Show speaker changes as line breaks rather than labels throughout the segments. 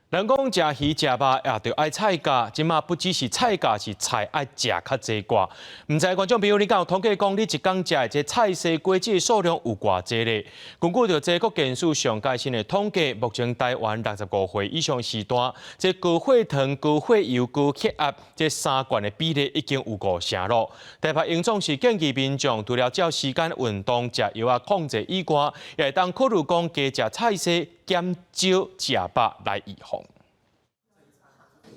人講食魚食肉也著愛菜價，這馬不只是菜價，是菜愛食較濟寡。毋知觀眾朋友，你敢有統計講，你一工食的這菜蔬果子的數量有偌濟咧？根據著這國健署上蓋新的統計，目前台灣65歲以上時段，這高血糖、高血油、高血壓這三懸的比例已經有五成咯。台北榮總是建議民眾除了照時間運動、食藥仔控制以外，也會當考慮講加食菜蔬，減少食肉來預防。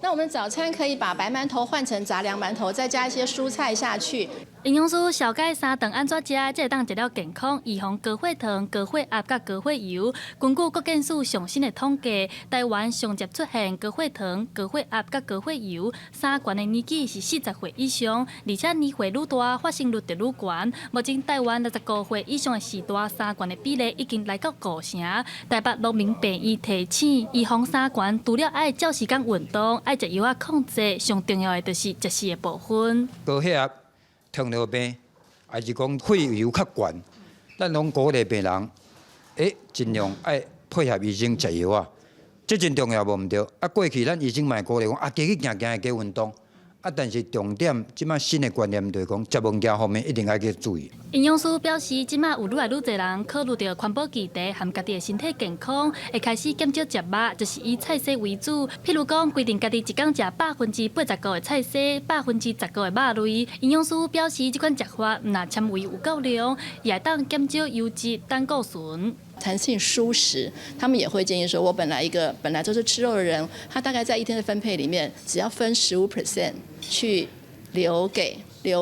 那我們早餐可以把白饅頭換成雜糧饅頭，再加一些蔬菜下去。
營養師紹介三頓按怎食，才會當食了健康，預防高血糖、高血壓佮高血油。根據國健署上新的統計，台灣上捷出現高血糖、高血壓佮高血油三懸的年紀是40歲以上，而且年歲愈大，發生率就愈懸。目前台灣65歲以上的序大三懸的比例已經來到五成。台北鹿鳴病院提醒，預防三懸，除了愛照時間運動，愛食藥仔控制，上重要的就是食飼的部分。
高血壓、糖尿病，還是講血油較懸，咱攏鼓勵病人，盡量愛配合醫生食藥仔，這真重要，無毋對。啊，過去咱醫生嘛會鼓勵講，啊，加去行行，加運動。啊，但是重點，這馬新的觀念就是講，食物件方面一定愛去注意。
營養師表示，這馬有愈來愈濟人考慮著環保議題和家己的身體健康，會開始減少食肉，就是以菜蔬為主。譬如講，規定家己一工食85%的菜蔬，15%的肉類。營養師表示，這款食法毋但纖維有夠量，也會當減少油脂、膽固醇。
彈性蔬食，他們也會建議說，我本來一個本來就是吃肉的人，他大概在一天的分配裡面，只要分15% 去留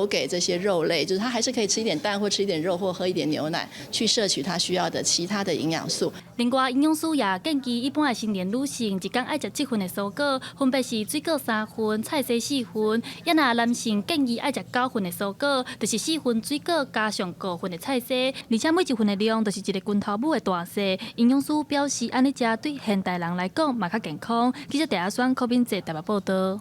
給這些肉類，就是他還是可以吃一點蛋或吃一點肉或喝一點牛奶，去攝取他需要的其他的營養素。
另外，營養師也建議一般的成年女性一工愛食七份的蔬果，分別是水果三份、菜蔬四份。也若男性建議愛食九份的蔬果，就是四份水果加上五份的菜蔬，而且每一份的量就是一個拳頭拇的大細。營養師表示，按呢食對現代人來講嘛較健康。記者鄭阿雙、柯敏哲台北報道。